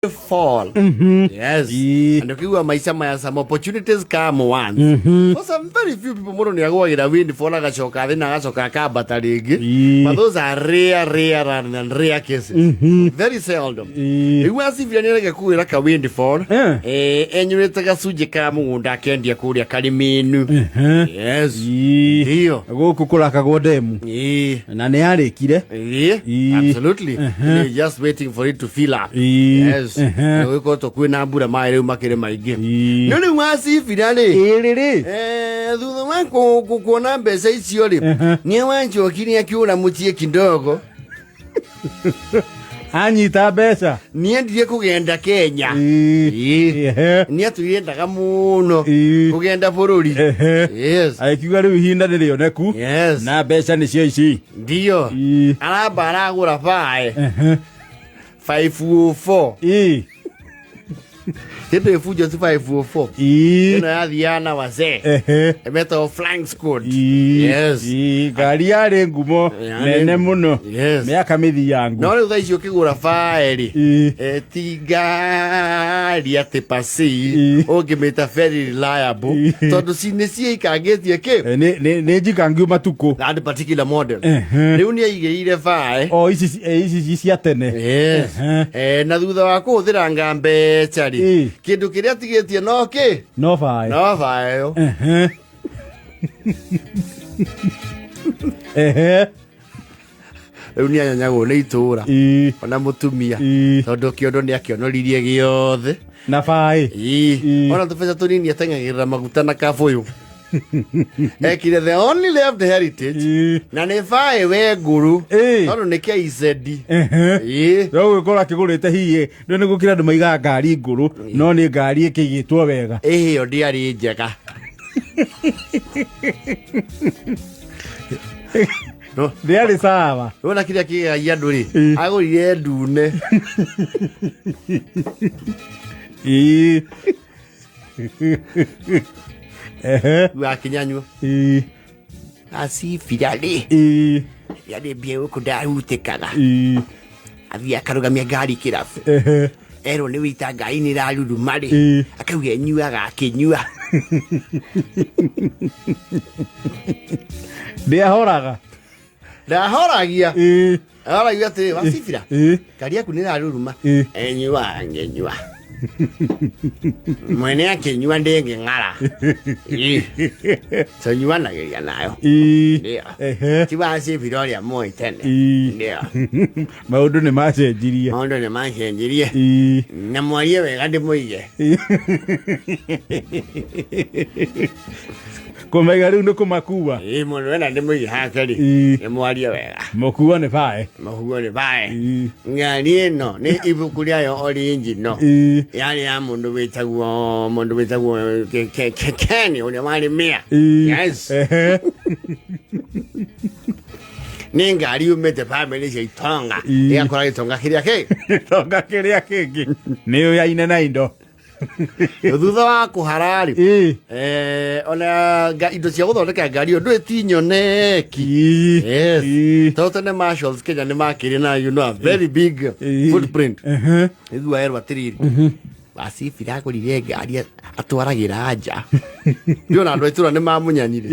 Fall. Yes. And ukiwa maisha maya, some opportunities come once for some very few people. Mũndũ nĩ agwagĩra windfall agacoka thĩ na agacoka akambata rĩngĩ. But those are rare, rare and rare cases, very seldom. Rĩu acibia nĩ arege kugĩra ka windfall. Enyũrĩte gacunjĩ ka mũgũnda akendia kũrĩa Karimĩnu. Yes. Ndio. Gũkũ kũrakagwo ndemu. Na nĩ yarĩkire. Absolutely. They're just waiting for it to fill up. Yes. Gũgĩkorwo kwĩna mbura, maĩ rĩu makĩrĩ maingĩ. No rĩu wacibira rĩ, Ĩrĩ rĩ. Thutha wa kuona mbeca icio rĩ, nĩ wacokire akĩũra mũciĩ kidogo. Anyita mbeca. Nĩendire kũgenda Kenya. Nĩ atũirendaga mũno kũgenda bũrũri. Yes. Agĩkiuga rĩu ihinda nĩ rĩoneku. Na mbeca nĩcio ici. Ndio. Aramba aragũra bae 504. Kĩndũ ĩbunjo ti 504. Ĩno yathiaga na wazee. Ĩmetagwo flying squad. Yes. Ngari yarĩ ngumo Yarĩ nene mũno. Mĩaka mĩthiangu. No rĩu thaa ici ũkĩgũra bae-rĩ, ti ngari atĩ pasi ũngĩmĩta very reliable, tondũ ci nĩ ciĩikangĩtie kĩ. Nĩ njikangiu matukũ. That particular model. Rĩu nĩ aigĩrĩire bae. O ici ici cia tene. Yes. Na thutha wa kũhũthĩranga mbeca rĩ, kĩndũ kĩrĩa atigĩtie no kĩ? No bae. No bae ĩyo. Ehe. Ehe. Rĩu nĩ anyanyagwo nĩ itũũra ona mũtumia, tondũ kĩondo nĩ akĩonoririe gĩothe. Na bae. Ona tũbeca tũnini ateng'agĩrĩra maguta na kabũyũ ekire the only left heritage na nĩ bae we ngũrũ, tondũ nĩ KZ. No gwĩkorwo akĩgũrĩte hihi rĩu nĩ gũkĩra andũ maigaga ngari ngũrũ, no nĩ ngari ĩkĩigĩtwo wega. Ĩyo ndĩarĩ njega. No. Ndĩarĩ sawa. Wona kĩrĩa kĩgegagia andũ rĩ, agũrire ndune. Ehe. Wakinyanyua acibira rĩ, yarĩ mbia gũkũ ndarutĩkaga. Athiĩ akarũgamia ngari kĩrabu. Erwo nĩ wĩita ngari nĩ ĩraruruma rĩ, akauga enyuaga akĩnyua. Ndĩahoraga. Ndahoragia. Ahoragia atĩrĩ, wacibira, ngari yaku nĩ ĩraruruma. Enyua ngĩnyua, mwene akĩnyua ndĩngĩng'ara. Tũnyuanagĩria nayo. Ndio. Ti wacibira ũrĩa moĩ tene. Ndio. Maũndũ nĩ macenjirie. Maũndũ nĩ macenjirie. Na mwarie wega ndĩmũige. Kũmaiga rĩu nĩ kũmakua. Ĩĩ, mũndũ wenda ndĩmũige hake rĩ, nĩ mwarie wega. Mũkuo nĩ bae. Mũhuo nĩ bae. Ngari ĩno nĩ ibuku rĩayo original. Yarĩ ya mũndũ wĩtagwo Ken ũrĩa warĩ mĩa. Yes. Nĩ ngari yumĩte bamĩrĩ cia itonga. Ĩgakora gĩtonga kĩrĩa kĩ. Gĩtonga kĩrĩa kĩngĩ nĩ ũyaine na indo. Thutha wa kũhara rĩ, ona indo cia gũthondeka ngari ĩyo ndũĩ ti nyoneki. Yes. Tondũ tene marshals Kenya nĩ makĩrĩ na a very big footprint. Rĩu aerwo atĩrĩrĩ, wacibira agũrire ngari atwaragĩra nja. Ndĩona andũ a itũra nĩ mamũnyanyire.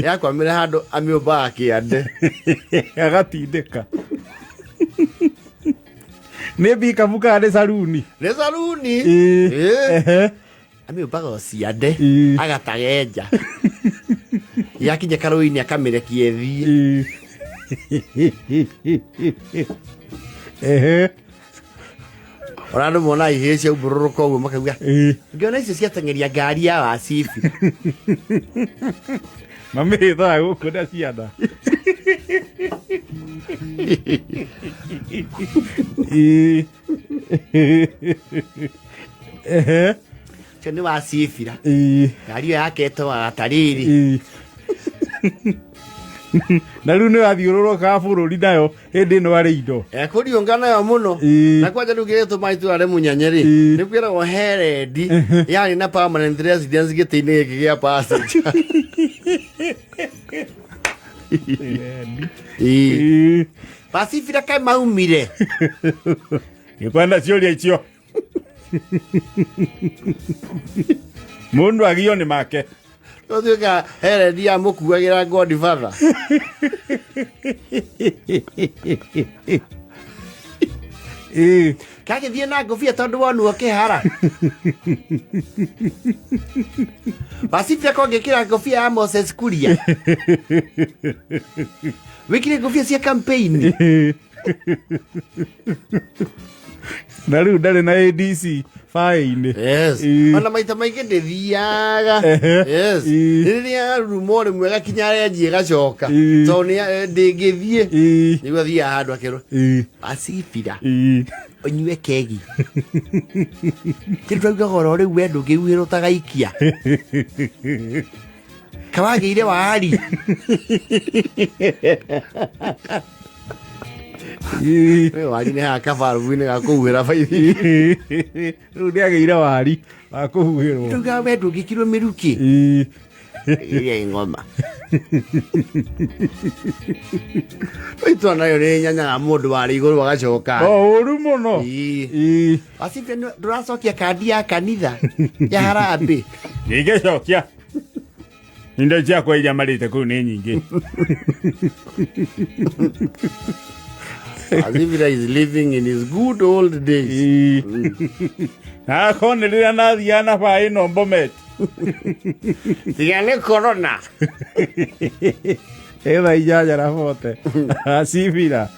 Yakwamĩra handũ amĩũmbaga kĩande. Agatindĩka nĩ mbikabu kana nĩ saruni? Nĩ saruni. Amĩũmbaga o ciande. Agatagenja yakinya karũĩ-inĩ akamĩrekia ĩthiĩ. Ona andũ monaga ihĩĩ cia umbũrũrũka ũguo makauga, ngĩona icio ciateng'eria ngari ya wacibi. Mamĩhĩthaga gũkũ na ciana. Ehe. Ũcio nĩ wacibira. Ngari ĩyo yake ĩtwaga tarĩrĩ. Na rĩu nĩ wathiũrũrũkaga bũrũri nayo hĩndĩ ĩno arĩ indo. Ekũriũnga nayo mũno. Na kwanja rĩu kĩrĩa gĩtũmaga itũra rĩmũnyenye rĩ, nĩ kwĩragwo he rendi yarĩ na permanent residence gĩtĩ-inĩ gĩkĩ gĩa passenger. Bacibira kaĩ maumire. Gĩkwenda ciũria icio. Mundu agio nĩ make. Ũtuĩka Heredi amũkuagĩra Godfather. Ĩĩ. Kagĩthiĩ na ngũbia tondũ wonwo kĩhara. Wacibia kongĩkĩra ngũbia ya Moses Kuria. Wĩkĩre ngũbia cia campaign. Na rĩu ndarĩ na ADC baĩ-inĩ. Yes. Ĩĩ. Ona maita maingĩ ndĩthiaga. Ehe. Yes. Ĩĩ. Rĩrĩa rumo rĩmwe gakinya renji ĩgacoka. Ĩĩ. Tondũ ndĩngĩthiĩ. Ĩĩ. Nĩguo athiaga handũ akerwo Ĩĩ. acibira Ĩĩ. ũnyue kegi. Kĩndũ twaugaga oro rĩu we ndũngĩhuhĩrwo ta gaikia. Kawagĩire wari. Ĩĩ. We wari nĩ haha kabarubu-inĩ ga kũhuhĩra baithi. Rĩu nĩagĩire wari wa kũhuhĩrwo. Tugaga we ndũngĩkirwo mĩrukĩ. Ĩĩ. Ĩrĩa ingoma. Itwa nayo nĩ nyanyaga mũndũ warĩ igũrũ agacoka. O ũru mũno. Ĩĩ. Ĩĩ. Wacibia ndũracokia kandi ya kanitha ya harambĩ. Ndingĩcokia. Indo ciakwa iria marĩte kũu nĩ nyingĩ. Wacibia is living in his good old days. Ĩĩ. Akorwo nĩ rĩrĩa nathiaga na baĩ ĩno Bomet. Tiga nĩ corona. Ĩ thaa 8:40. Acibira.